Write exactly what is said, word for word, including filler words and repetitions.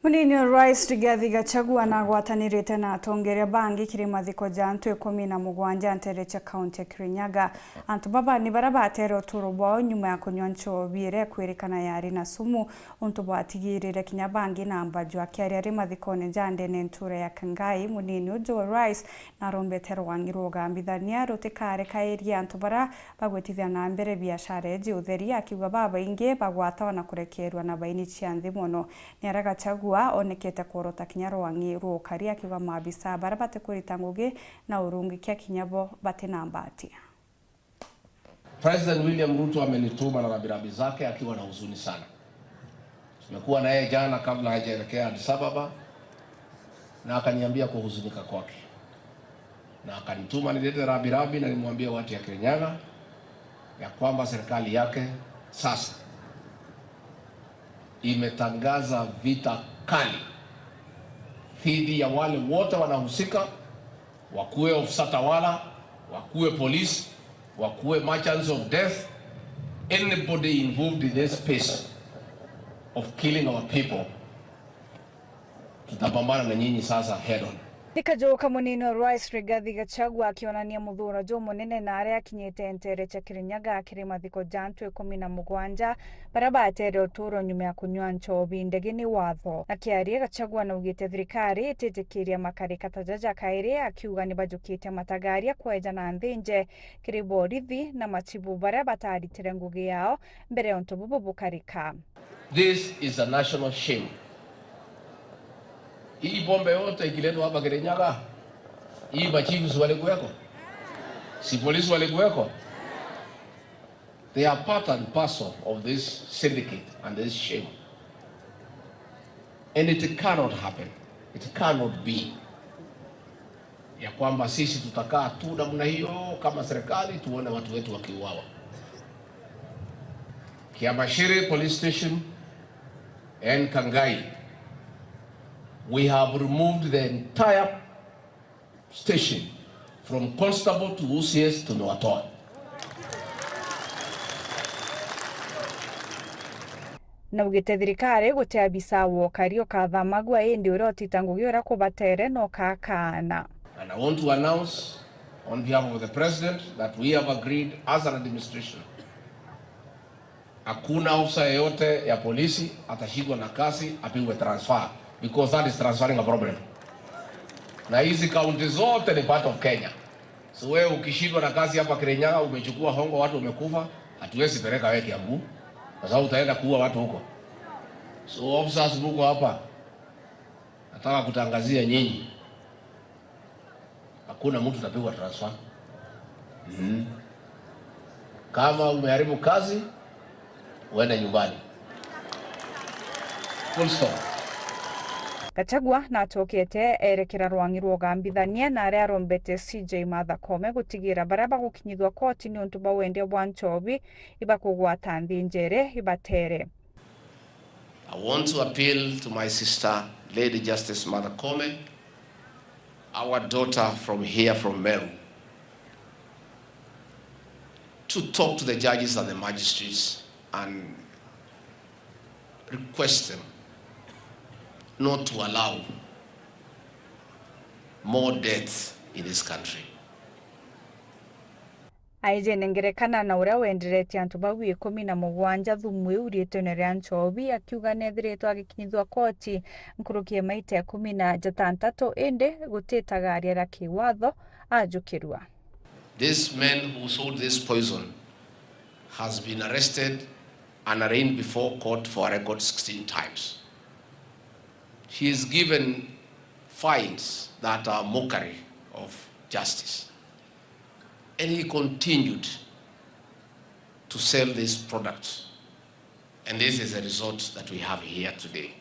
Munini wa Rais Rigathi Gachagua nagwatanirite na atongeria bangi kiri mathiko ja antu ikumi na mugwanja ntere cia kaunti ya Kirinyaga. Antu baba ni baria batere uturo bwao nyuma ya kunywa nchobi iria ikwirikana yari na sumu, untu bwatigirire kinya bangi na mbaju. Akiaria ari mathikone ja ndene ntura ya Kangai, munini uju wa Rais narombete rwangi rwa ugambithania rutikarekairie antu baria bagwitithia na mbere biashara iji utheri, akiuga babaingi bagwatawa na kurekerua na baini cia nthi mono. Niaria Gachagua onekete kworota kinya rwang'i rwa ukari, akiuga maabisa baria batikurita ngugi na urungikia kinya bo batina mbatia. President William Ruto amenituma na rambirambi zake akiwa na huzuni sana. Tumekuwa na yeye jana kabla hajaelekea Addis Ababa, na akaniambia kuhuzunika kwake, na akanituma nilete rambirambi na nimwambie watu ya Kirinyaga ya kwamba serikali yake sasa imetangaza vita kali dhidi ya wale wote wanahusika, wakuwe ofisa tawala, wakuwe polisi, wakuwe merchants of death, anybody involved in this space of killing our people, tutapambana na nyinyi sasa head on. Ni kajuka munini wa Rais Rigathi Gachagua akionania muthuro jumunene na aria akinyite ntere cia Kirinyaga kiri mathiko ja antu ikumi na mugwanja baria batere uturo nyuma ya kunywa nchobi ndege ni watho. Akiaria, Gachagua naugite thirikari ititikiria makarika ta jaja kairi, akiuga ni bajukite matagaria kweja na nthi nje kiri borithi na machibu baria bataritire ngugi yao mbere ya untu bubu bukarika. This is a national shame. Hii pombe yote ikiletwa hapa Kirinyaga, hii machiefs walikuweko? Si polisi walikuweko? They are part and parcel of this syndicate and this shame. And it cannot happen. It cannot be ya kwamba sisi tutakaa tu namna hiyo kama serikali tuone watu wetu wakiuawa. Kiamashiri Police Station and Kangai, we have removed the entire station from constable to O C S tumewatoa. Naugite thirikari guti abisa wa ukari ukathamagua, indi uria utita ngugi uria kubatere no kakaana. And I want to announce on behalf of the president that we have agreed as an administration, hakuna ofisa yeyote ya polisi atashikwa na kazi apigwe transfer, because that is transferring a problem. Na hizi kaunti zote ni part of Kenya. So wewe ukishindwa na kazi hapa Kirinyaga, umechukua hongo, watu wamekufa, hatuwezi peleka wewe Kiambu, kwa sababu utaenda kuua watu huko. So officers, muko hapa, nataka kutangazia nyinyi, hakuna mtu atapigwa transfer. Mm. Kama umeharibu kazi, uende nyumbani. Full stop. Gachagua nacokete erekera rwang'i rwa ugambithania na aria arombete C J Martha Koome gutigira baria bagukinyithua koti niuntu bwa wendia bwa nchobi ibakugwata nthi njere ibatere. I want to appeal to my sister, Lady Justice Martha Koome, our daughter from here, from Meru, to talk to the judges and the magistrates and request them not to allow more deaths in this country. Aijene ngerekana na uria wenderetie antu bau ikumi na mugwanja thumu iu riitwene ria nchobi, akiuga nethiritwe agikinyithua koti nkuruki ya maita ikumi na jatantatu, indi gutitagaria ria kiwatho ajukirua. This man who sold this poison has been arrested and arraigned before court for a record sixteen times. He is given fines that are mockery of justice. And he continued to sell this product. And this is the result that we have here today.